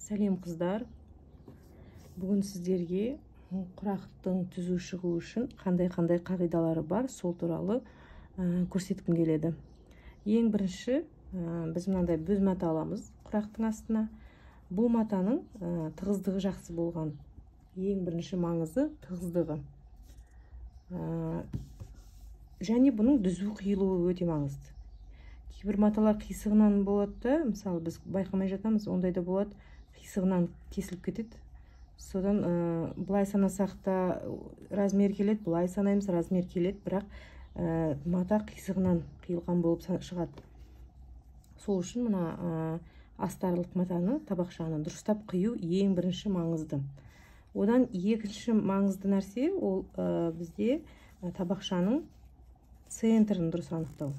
Сәлем қыздар. Бүгін сіздерге құрақтың түзу шығу үшін қандай-қандай қағидалары бар, сол туралы көрсеткім келеді. Ең бірінші біз мынандай бүз мата аламыз құрақтың астына. Бұл матаның тығыздығы жақсы болған. Ең бірінші маңызы тығыздығы. Және бұның түзу қиылуы өте маңызды. Кейбір маталар қисығынан болады да, мысалы біз байқамай жатамыз, ондай да болады, қисығынан кесіліп кетеді. Содан былай санасақ та размер келеді, былай санаймыз, размер келеді, бірақ мата қисығынан қиылған болып шығады. Сол үшін мына астарлық матаны, табақшаны дұрыстап қию ең бірінші маңызды. Одан екінші маңызды нәрсе ол бізде табақшаның центрін дұрыс анықтау.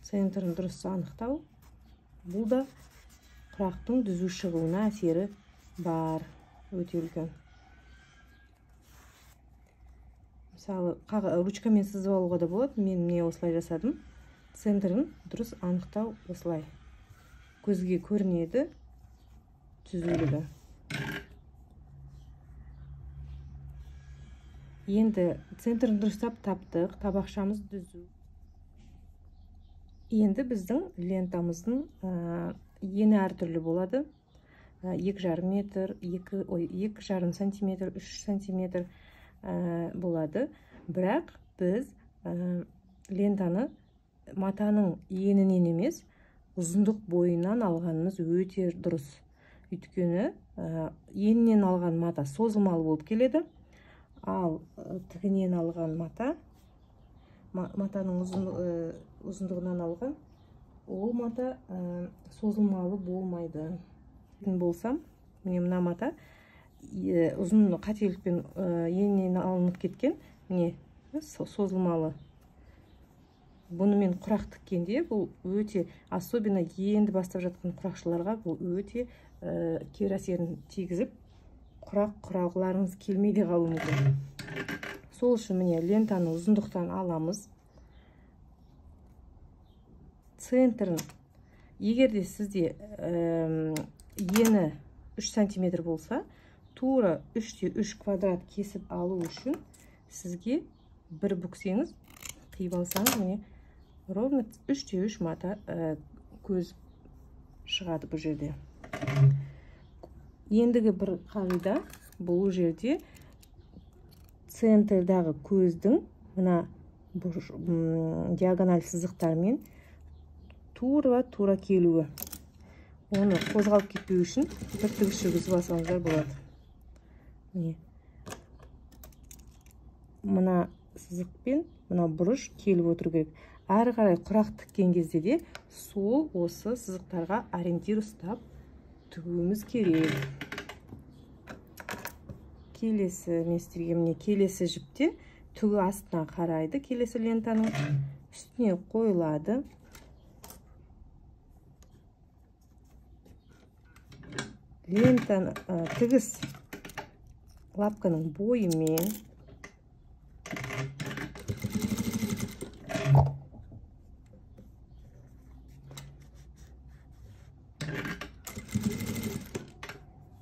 Центрін дұрыс анықтау, бұл да құрақтың түзу шығуына әсері бар, өте үлкен. Мысалы, ручкамен сызып алуға да болады. Мен міне осылай жасадым. Центрін дұрыс анықтау осылай. Көзге көрінеді түзулігі. Енді центрін дұрыстап таптық, табақшамыз түзу. Енді біздің лентамыздың ені әртүрлі болады. 2,5 метр, 2,5 сантиметр, 3 сантиметр болады. Бірақ біз лентаны матаның енінен емес, ұзындық бойынан алғанымыз өте дұрыс. Өйткені енінен алған мата созылмалы болып келеді, ал тігінен алған мата, матаның ұзындығынан алған ол мата созылмалы болмайды. Болсам, міне мына мата ұзын қателікпен енінен алынып кеткен, міне созылмалы. Бұнымен құрақ тіккенде бұл өте, особенно енді бастап жатқан құрақшыларға бұл өте кері әсерін тигізіп, құрақ құрағыларыңыз келмей де қалуы мүмкін. Сол үшін міне лентаны ұзындықтан аламыз. Центрін, егер де сізде ені 3 сантиметр болса, тура 3,3 квадрат кесіп алу үшін сізге бір бүксеңіз, қиып алсаңыз, міне ровно 3,3 мата көз шығады бұл жерде. Ендігі бір қағида, бұл жерде центрдағы көздің мына диагональ сызықтармен тура келуі. Оны қозғалып кетпеу үшін бір тігіс жүргізіп алсаңыздар болады. Міне мына сызықпен мына бұрыш келіп отыру керек. Әрі қарай құрақ тіккен кезде де сол осы сызықтарға ориентир ұстап тігуіміз керек. Келесі мен сіздерге міне келесі жіпте түгі астына қарайды, келесі лентаның үстіне қойылады. Лентаны тігіс лапканың бойымен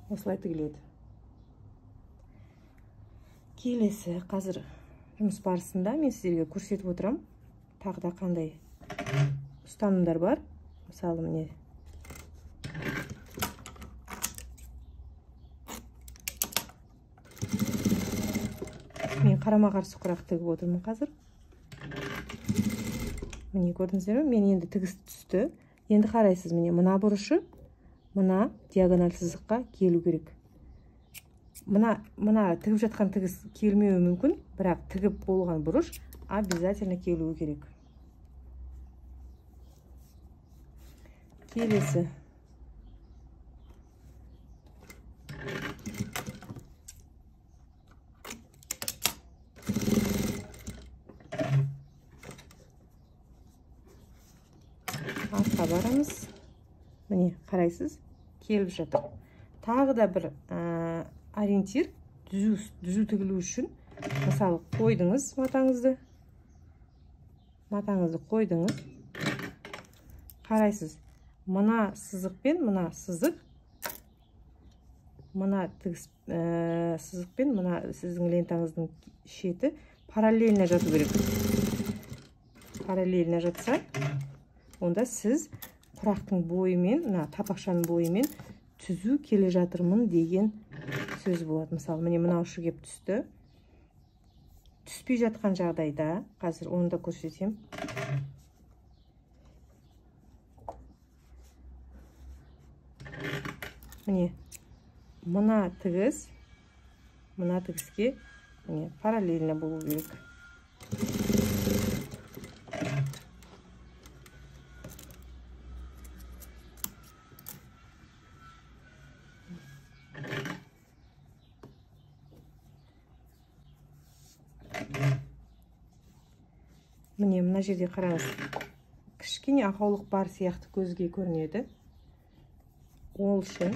осылай тігіледі. Келесі қазір жұмыс барысында мен сіздерге көрсетіп отырамын, тағы да қандай ұстанымдар бар. Мысалы, міне мен қарама-қарсы құрақ тігіп отырмын қазір. Міне көрдіңіздер ме? Мен енді тігіс түсті. Енді қарайсыз, міне мына бұрышы мына диагональ сызыққа келу керек. Мына тігіп жатқан тігіс келмеуі мүмкін, бірақ тігіп болған бұрыш обязательно келуі керек. Келесі артқа барамыз. Міне қарайсыз, келіп жатыр. Тағы да бір ориентир түзу тігілу үшін, мысалы, қойдыңыз матаңызды, қойдыңыз, қарайсыз, мына сызық пен мына сызық Мына тігіс сызықпен мына сіздің лентаңыздың шеті параллельно жату керек. Параллельно жатса, онда сіз құрақтың бойымен, мына тапақшаның бойымен түзу келе жатырмын деген сөз болады. Мысалы, міне мына ұшы кеп түсті. Түспей жатқан жағдайда, қазір оны да көрсетемін. Міне мына тігіс, мына тігіске міне параллельно болу керек. Міне мына жерде қараңыз, кішкене ақаулық бар сияқты көзге көрінеді. Ол үшін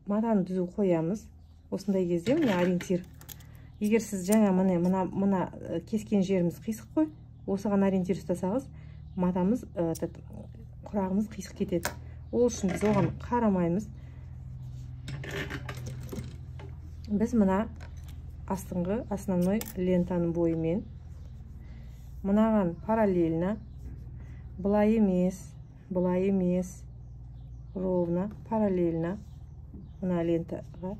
матаны түзу қоямыз. Осындай кезде міне ориентир. Егер сіз жаңа міне мына кескен жеріміз қисық қой, осыған ориентир ұстасаңыз, матамыз, құрағымыз қисық кетеді. Ол үшін біз оған қарамаймыз. Біз мына астыңғы основной лентаның бойымен мынаған параллельно, былай емес, былай емес, ровно, параллельно мына лентаға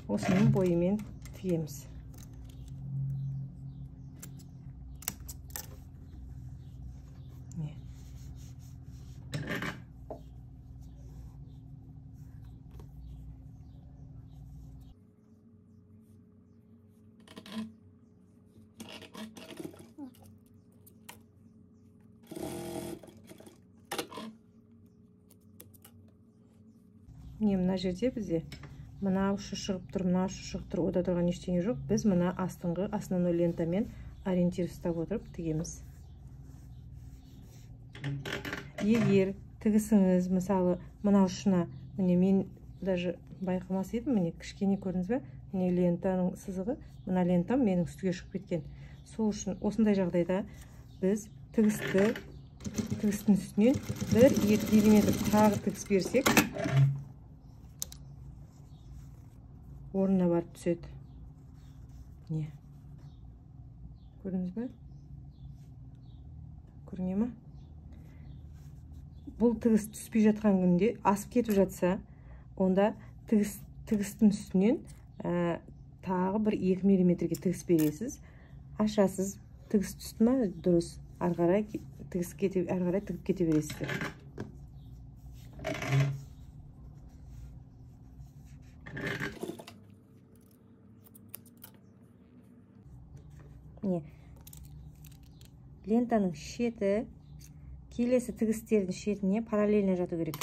осының бойымен тігеміз. Міне мына жерде бізде мына ұшы шығып тұр, мына ұшы шығып тұр, ода тұрған ештеңе жоқ. Біз мына астыңғы основной лентамен ориентир ұстап отырып тігеміз. Егер тігісіңіз, мысалы, мына ұшына, міне мен даже байқамас едім, міне кішкене көрдіңіз бе? Міне лентаның сызығы, мына лентам менің үстіге шығып кеткен. Сол үшін осындай жағдайда біз тігістің үстінен 1-2 мм тағы тігіс берсек, орнына барып түседі. Не? Көрдіңіз бе? Көріне ма? Бұл тігіс түспей жатқан күнде асып кетіп жатса, онда тігістің үстінен тағы бір 2 мм-ге тігіс бересіз. Ашасыз. Тігіс түсті ма? Дұрыс. Ары қарай тігіс кете, ары қарай тігіп кете бересіздер. Міне лентаның шеті келесі тігістердің шетіне параллельно жату керек.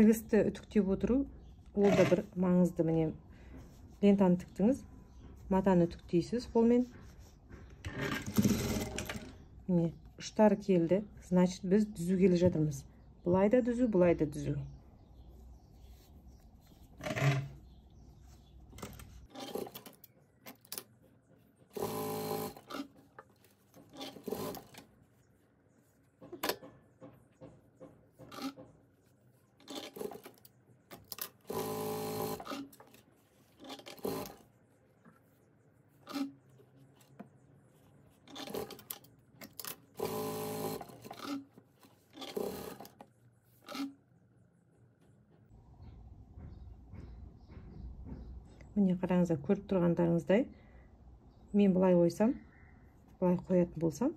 Тігісті үтіктеп отыру ол да бір маңызды. Міне лентаны тіктіңіз, матаны үтіктейсіз қолмен. Міне ұштары келді, значит біз түзу келе жатырмыз. Былай да түзу, былай да түзу. Міне қараңыздар, көріп тұрғандарыңыздай, мен былай қойсам, былай қоятын болсам,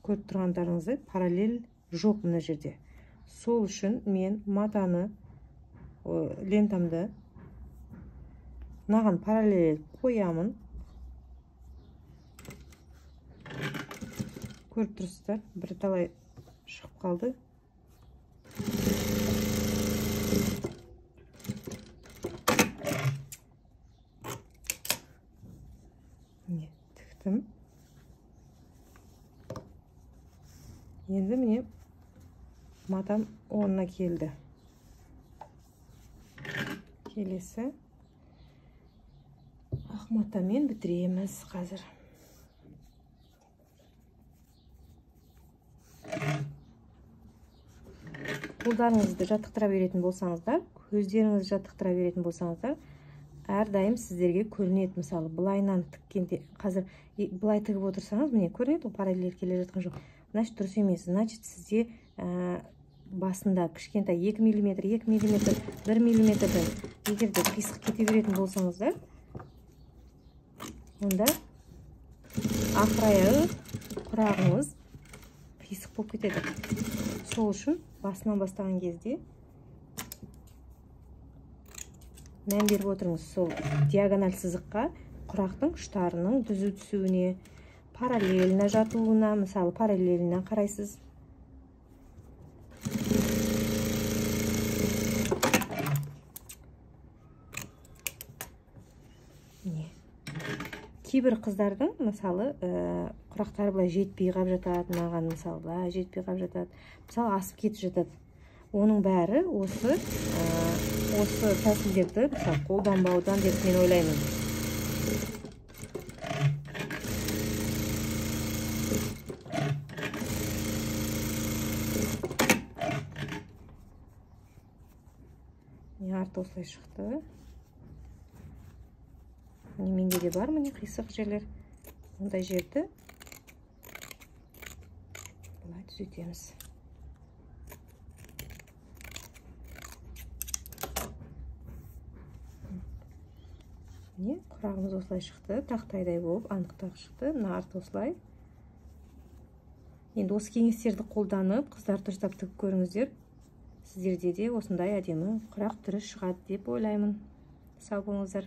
көріп тұрғандарыңыздай параллель жоқ мына жерде. Сол үшін мен матаны, лентамды мынаған параллель қоямын. Көріп тұрсыздар, бірталай шығып қалды. Матам орнына келді. Келесі ақ матамен бітіреміз қазір. Қолдарыңызды жаттықтыра беретін болсаңыздар, көздеріңізді жаттықтыра беретін болсаңыздар, әрдайым сіздерге көрінеді. Мысалы, былайынан тіккенде, қазір былай тігіп отырсаңыз, міне көрінеді, ол параллель келе жатқан жоқ. Значит, дұрыс емес. Значит, сізде басында кішкентай 2 миллиметр, 2 миллиметр, 1 миллиметрден егер де қисық кете беретін болсаңыздар, онда ақыр аяғы құрағыңыз қисық болып кетеді. Сол үшін басынан бастаған кезде мән беріп отырыңыз сол диагональ сызыққа, құрақтың ұштарының түзу түсуіне, параллельно жатуына. Мысалы, параллельно қарайсыз. Міне. Кейбір қыздардың, мысалы, құрақтары былай жетпей қап жатады, маған мысалы былай жетпей қап жатады, мысалы асып кетіп жатады. Оның бәрі осы тәсілдерді мысалы қолданбаудан деп мен ойлаймын. Міне арты осылай шықты. Міне менде де бар міне қисық жерлер. Ондай жерді былай түзетеміз. Міне құрағымыз осылай шықты, тақтайдай болып анықтақ шықты. Мына арты осылай. Енді осы кеңестерді қолданып, қыздар дұрыстап тігіп көріңіздер. Сіздерде де осындай әдемі құрақ түрі шығады деп ойлаймын. Сау болыңыздар.